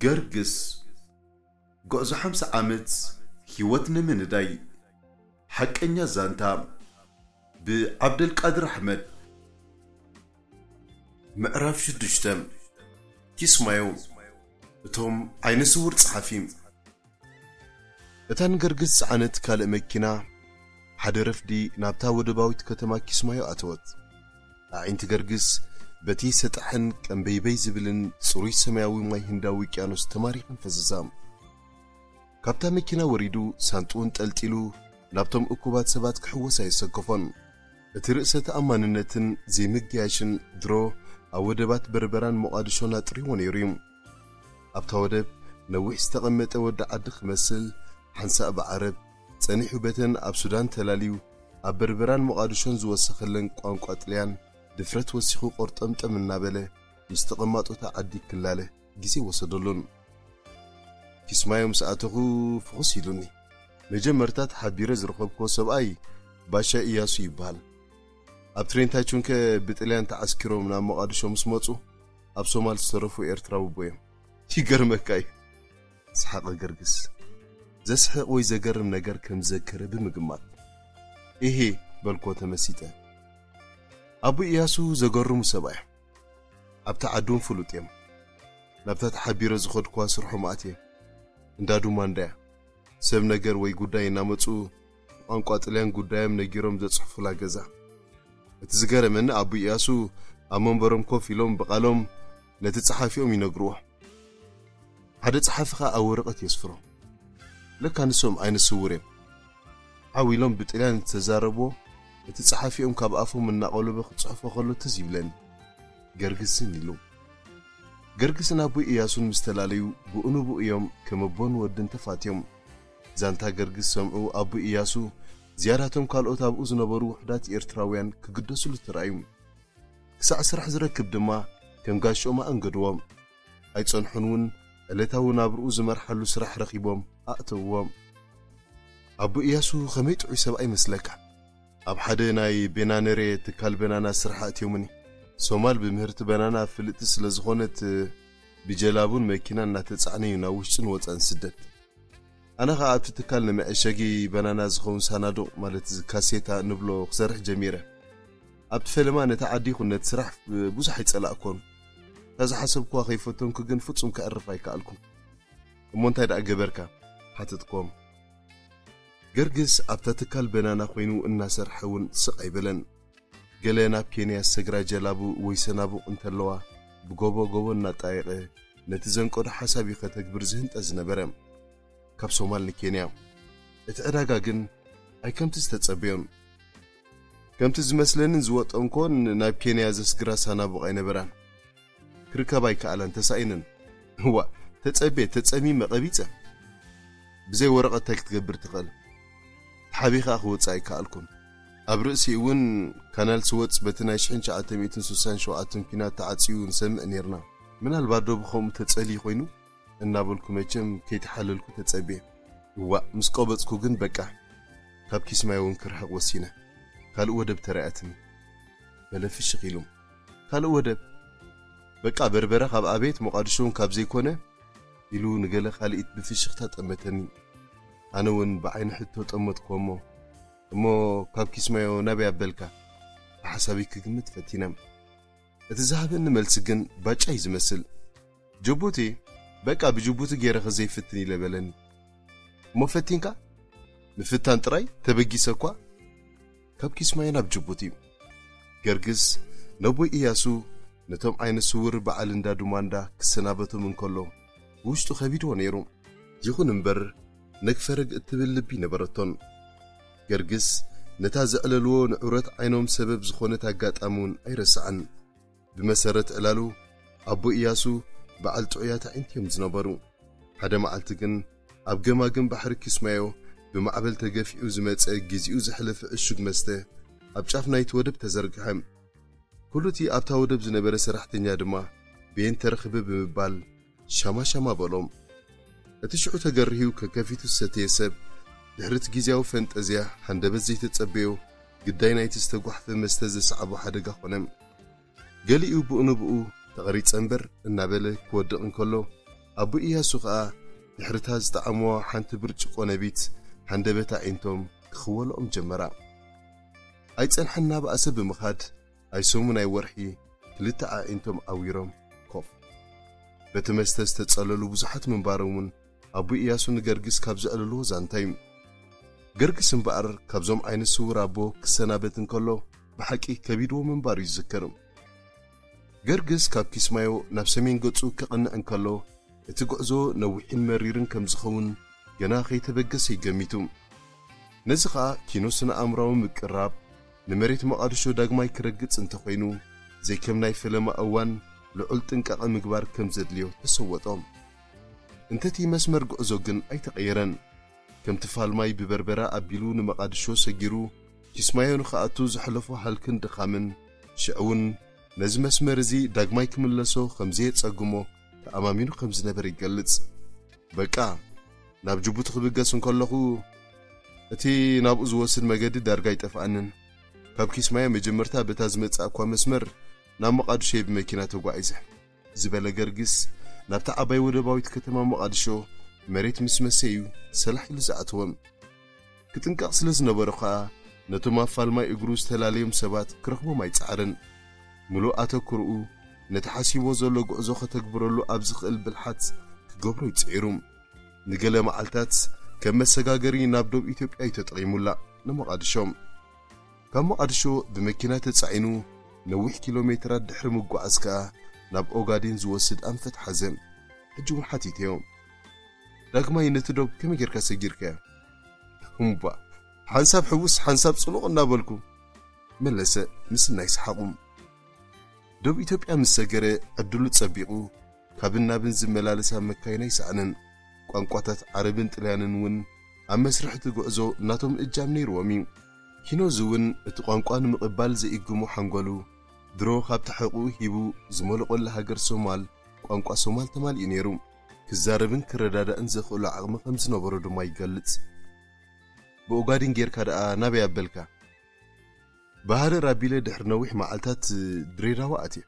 ገርግስ፣ ጉዕዞ ሓምሳ ዓመት ህይወት ንምንዳይ። ሓቀኛ ዛንታ፣ ብዓብደልቃድር ኣሕመድ። ምዕራፍ ሽዱሽተ። ኪስማዮ፣ እቶም ዓይነ ስውር ጸሓፊ። እታ ንገርግስ ዝጸዓነት ካልእ መኪና፣ ሓደ ረፍዲ ናብታ ወደባዊት ከተማ ኪስማዮ ኣተወት። ኣዒንቲ ገርግስ በቲ ሰጣሕን ቀምበይበይ ዝብልን ጽሩይ ሰማያዊ ማይ ህንዳዊ ውቅያኖስ ተማሪኸን ፈዘዛ። ካብታ መኪና ወሪዱ ሳንጥኡን ጠልጢሉ ናብቶም እኩባት ሰባት ክሕወስ ኣየሰከፎን። እቲ ርእሰ ተኣማንነትን ዘይምግያሽን ድሮ ኣብ ወደባት በርበራን ሞቓድሾን ኣጥሪዎ ነይሩ እዩ። ኣብታ ወደብ ነዊሕ ዝተቐመጠ ወዲ ዓዲ ክመስል፣ ሓንሳእ ብዓረብ ጸኒሑ በተን ኣብ ሱዳን ተላልዩ ኣብ በርበራን ሞቓድሾን ዝወሰኸለን ቋንቋ ጥልያን ድፍረት ወሲኹ ቆርጠምጠም እናበለ ምስ ተቐማጦታ ዓዲ ክላለ ግዜ ወሰደሉን። ኪስማዮ ምስ ኣተኹ ፍኹስ ኢሉኒ። መጀመርታ ተሓቢረ ዝረኸብክዎ ሰብኣይ ባሻ ኢያሱ ይበሃል። ኣብ ትሬንታቹንከ ብጥልያን ተዓስኪሮም ናብ ሞቓድሾ ምስ መጹ፣ ኣብ ሶማል ዝተረፉ ኤርትራዊ ኣቦ እዮም። ይገርመካ እዩ፣ ሰሓቐ ገርግስ። ዘስሕቕ ወይ ዘገርም ነገር ከም ዝዘከረ ብምግማት። ኢሂ፣ በልኮ ተመሲጠ። ኣቦ ኢያሱ ዘገርሙ ሰብኣይ። ኣብታ ዓዶም ፍሉጥ እዮም። ናብታ ተሓቢረ ዝኸድኩዋ ስርሖም ኣትየ። እንዳ ዱማንዳያ። ሰብ ነገር ወይ ጉዳይ እናመጹ ብቋንቋ ጥልያን ጉዳዮም ነጊሮም ዘጽሕፉላ ገዛ። እቲ ዝገረመኒ ኣቦ ኢያሱ ኣብ መንበሮም ኮፍ ኢሎም ብቓሎም ነቲ ጸሓፊኦም ይነግርዎ። ሓደ ጸሓፊ ኸኣ ኣብ ወረቐት የስፍሮ። ለካ ንሶም ዓይነ ስውር እዮም። ዓው ኢሎም ብጥልያን ዝተዛረብዎ እቲ ጸሓፊኦም ካብ ኣፎም እናቐለበ ክጽሕፎ ከሎ ትዝ ይብለኒ። ገርግስ ዝን ኢሉ። ገርግስን ኣቦይ ኢያሱን ምስ ተላለዩ ብኡ ንብኡ እዮም ከም ኣቦን ወድን ተፋትዮም። ዛንታ ገርግስ ሰምዑ ኣቦይ ኢያሱ ዝያዳቶም ካልኦት ኣብኡ ዝነበሩ ውሑዳት ኤርትራውያን ክግደስሉ ተራእዩ። ክሳዕ ስራሕ ዝረክብ ድማ ከም ጋሽኦም ኣእንገድዎም። ኣይጸንሑን እውን ዕለታዊ ናብርኡ ዝመርሓሉ ስራሕ ረኺቦም ኣእተውዎ። ኣቦ ኢያሱ ከመይ ጥዑይ ሰብኣይ መስለካ? ኣብ ሓደ ናይ ቤናነሬ ትካል በናና ስራሕ ኣእትዮምኒ። ሶማል ብምህርቲ በናና ፍልጥቲ ስለ ዝኾነት ብጀላቡን መኪናን እናተጻዕነ እዩ ናብ ውሽጥን ወጻእን ስደት። ኣነ ኸኣ ኣብቲ ትካል ንመዐሸጊ በናና ዝኸውን ሳናዱቕ ማለት እዚ ካሴታ እንብሎ ክሰርሕ ጀሚረ። ኣብቲ ፈለማ ነታ ዓዲ ይኹን ነቲ ስራሕ ብዙሕ ኣይጸላእኮን። እታ ዝሓሰብኩዋ ከይፈተንኩ ግን ፍጹም ከዕርፍ ኣይከኣልኩን። እሞ እንታይ ደኣ ገበርካ? ሓተትኮም። ገርግስ ኣብታ ትካል በናና ኮይኑ እናሰርሐ እውን ስቕ ኣይበለን። ገለ ናብ ኬንያ ዝሰግራ ጀላቡ ወይ ሰናቡቕ እንተለዋ ብጎቦ ጎቦ እናጣየቐ ነቲ ዘንቀዶ ሓሳብ እዩ ከተግብር ዝህንጠ ዝነበረ። ካብ ሶማል ንኬንያ። እቲ ዕዳጋ ግን ኣይ ከምቲ ዝተጸበዮን። ከምቲ ዝመስለንን ዝወጠንኮን ናብ ኬንያ ዘስግራ ሳናቡቕ ኣይነበራን። ክርከብ ኣይከኣላን፣ ተሳኢነን። እዋ፣ ተጸቤ፣ ተጸሚመ፣ ቀቢጸ። ብዘይ ወረቐት እንታይ ክትገብር ትኽእል? ተሓቢኻ ክወጽእ ኣይከኣልኩን። ኣብ ርእሲ እውን ካናል ስወጽ በቲ ናይ ሽሕን ትሽዓተ ሚእትን ስሳን ሸውዓተን ኲናት ተዓጽዩ ንሰምዕ ኔርና። ምናልባት ዶ ብኸምኡ ተጸልዩ ኮይኑ? እናበልኩ መቸም ከይተሓለልኩ ተጸብየ። እዋእ፣ ምስ ቆበጽኩ ግን በቃ፣ ካብ ኪስማይ እውን ክርሕቕ ወሲነ። ካልእ ወደብ ተራእያትኒ። በለ ፍሽኽ ኢሉ። ካልእ ወደብ? በቃ በርበረ ካብ ኣቤት ሞቓድሾ እውን ካብ ዘይኮነ? ኢሉ ንገለ ካልኢት ብፍሽኽታ ጠመተኒ። ኣነ እውን ብዓይኒ ሕቶ ጠመትኩዎ እሞ፣ እሞ ካብ ኪስማዮ ናበይ ኣበልካ? ብሓሳበይ ክግምት ፈቲነ። እቲ ዝሃበኒ መልሲ ግን ባጫ እዩ ዝመስል። ጅቡቲ፣ በቃ ብጅቡቲ ገይረ ከዘይፍትን ኢለ በለኒ። እሞ ፈቲንካ? ምፍታን ጥራይ ተበጊሰ እኳ። ካብ ኪስማዮ ናብ ጅቡቲ። ገርግስ ነቦይ ኢያሱ ነቶም ዓይነ ስውር በዓል እንዳ ዱማንዳ ክሰናበቶም እንከሎ ብውሽጡ ከቢድዎ ነይሩ። ይኹን እምበር ነግፈረግ እትብል ልቢ ነበረቶን። ገርግስ ነታ ዘዕለልዎ ንዑረት ዓይኖም ሰበብ ዝኾነት ኣጋጣሚ እውን ኣይረስዓን። ብመሰረት ዕላሉ ኣቦ ኢያሱ በዓል ጥዑያት ኣዒንቲ እዮም ዝነበሩ። ሓደ መዓልቲ ግን ኣብ ገማግም ባሕሪ ኪስማዮ ብማዕበል ተገፊዑ ዝመጸ ግዚኡ ዘሕለፈ ዕሹግ መስተ ኣብ ጫፍ ናይቲ ወደብ ተዘርግሐ። ኩሉ እቲ ኣብታ ወደብ ዝነበረ ሰራሕተኛ ድማ በየን ተረኽበ ብምባል ሻማ ሻማ በሎም። እቲ ሽዑ ተገርህዩ ከከፊቱ ዝሰተየ ሰብ ድሕሪ እቲ ግዝያዊ ፈንጠዝያ ሃንደበት ዘይተጸበዮ ግዳይ ናይቲ ዝተጓሕፈ መስተ ዘስዓቦ ሓደጋ ኾነ። ገሊኡ ብኡ ንብኡ ተቐሪጸ እምበር እናበለ ክወድቕ እንከሎ፣ ኣቦ ኢያሱ ኸኣ ድሕርታ ዝጠዓምዋ ሓንቲ ብርጭቆ ነቢት ሃንደበት ኣዒንቶም ክኽወልኦም ጀመራ። ኣይጸንሐን እናበኣሰ ብምኻድ ኣይሰሙን ኣይወርሒ ክልተ ኣዒንቶም ኣዊሮም ኮፍ። በቲ መስተ ዝተጸለሉ ብዙሓት ምንባሮም እውን ኣቦ ኢያሱ ንገርግስ ካብ ዘዕለልዎ ዛንታ እዩ። ገርግስ እምበኣር ካብዞም ዓይነ ስውር ኣቦ ክሰናበት እንከሎ ብሓቂ ከቢድዎ ምንባሩ ይዝከር። ገርግስ ካብ ኪስማዮ ናብ ሰሜን ገጹ ክቕንዕ እንከሎ እቲ ጉዕዞ ነዊሕን መሪርን ከም ዝኸውን ገና ከይተበገሰ እዩ ገሚቱ። ነዚ ኸኣ ኪኖ ስነ ኣእምራዊ ምቅራብ ንመሬት መቓድሾ ዳግማይ ክረግጽ እንተኾይኑ ዘይከም ናይ ፈለማ እዋን ልዑል ጥንቃቐ ምግባር ከም ዘድልዮ ተሰወጦ። እንተቲ መስመር ጉዕዞ ግን ኣይተቐየረን። ከምቲ ፋልማይ ብበርበራ ኣቢሉ ንመቓድሾ ሰጊሩ ኪስማዮ ንኽኣቱ ዘሕለፎ ሃልክን ድኻምን ሽዕውን ነዚ መስመር እዚ ዳግማይ ክምለሶ ከም ዘየጸግሞ ተኣማሚኑ ከም ዝነበረ ይገልጽ። በቃ ናብ ጅቡቲ ክብገስ እንከለኹ እቲ ናብኡ ዝወስድ መገዲ ዳርጋ ኣይጠፍኣንን። ካብ ኪስማዮ መጀመርታ በታ ዝመጽእ እኳ መስመር ናብ መቓድሾ እየ ብመኪና ተጓዒዘ ዝበለ ገርግስ ናብታ ዓባይ ወደባዊት ከተማ መቓድሾ መሬት ምስ መሰ እዩ ሰላሕ ኢሉ ዝኣተወ። ክጥንቀቕ ስለ ዝነበሮ ኸኣ ነቶም ኣብ ፋልማይ እግሩ ዝተላለዮም ሰባት ክረኽቦም ኣይጸዓረን። ምሉእ ኣተኩርኡ ነቲ ሓሲቦ ዘሎ ጉዕዞ ከተግብረሉ ኣብ ዝኽእል ብልሓት ክገብሮ ይጽዒሩ። ንገለ መዓልታት ከም መሰጋገሪ ናብ ዶብ ኢትዮጵያ እዩ ተጠቒሙላ ንመቓድሾ። ካብ መቓድሾ ብመኪና ተጻዒኑ ነዊሕ ኪሎ ሜትራት ድሕሪ ምጓዓዝ ከኣ ናብ ኦጋዴን ዝወስድ ኣንፈት ሓዘ። ሕጂ እውን ሓቲተዮ። ዳግማይ ነቲ ዶብ ከመይ ጌርካ ሰጊርካዮ? እምቧ፣ ሓንሳብ ሕውስ ሓንሳብ ጽሉቕ እናበልኩ መለሰ ምስናይ ሰሓቑ። ዶብ ኢትዮጵያ ምስ ሰገረ ዕድሉ ጸቢቑ ካብን ናብን ዝመላለሳ መካይን ኣይሰኣነን። ቋንቋታት ዓረብን ጥልያንን እውን ኣብ መስርሕ እቲ ጉዕዞ ናቶም እጃም ነይርዎም እዩ። ኪኖዚ እውን እቲ ቋንቋ ንምቕባል ዘይእግሞ ሓንጎሉ ድሮ ካብ ተሐቑኡ ሂቡ ዝመለቆላ ሃገር ሶማል ቋንቋ ሶማል ተማሊኡ ነይሩ። ክዛረብን ክረዳዳእን ዘኽእሎ ዓቕሚ ከም ዝነበሮ ድማ ይገልጽ። ብኦጋዴን ጌርካ ደኣ ናበይ ኣበልካ? ብሃረር ኣቢለ ድሕሪ ነዊሕ መዓልታት ድሬዳዋ ኣትየ።